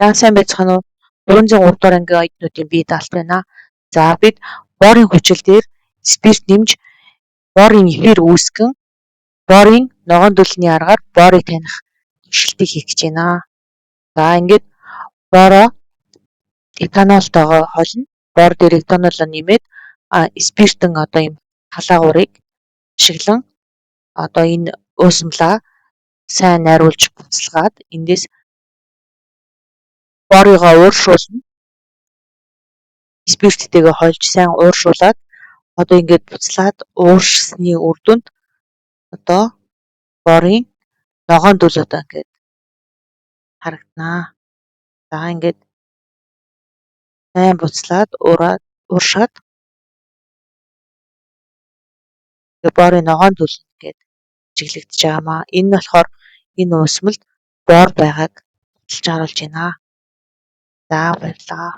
За, сайн байцгаана уу? 303 дугаар ангийн оюутнуудын бие даалт байна. За, бид борын хүчил дээр спирт нэмж борын эфир үүсгэн борын ногоон дүлний аргаар борыг таних туршилтыг хийх гэж байна. За, ингээд бороо этанолтойгоо холино. Бор дээр этанолоо нэмээд спиртэн одоо юм халагуурыг ашиглан одоо энэ уусмалаа сайн найруулж буцалгаад эндээс борыгоо ууршуулна. Спирттэйгээ хольж сайн ууршуулад одоо ингээд буцлаад ууршсны үр дүнд одоо борын ногоон дүл одоо ингээд харагданаа. За, ингээд сайн буцлаад уураад ууршаад ингээ борын ногоон дүл ингээд ажиглагдаж байгаа маа. Энэ нь болохоор энэ уусмалд бор байгааг баталж харуулж байна. За, баярлалаа.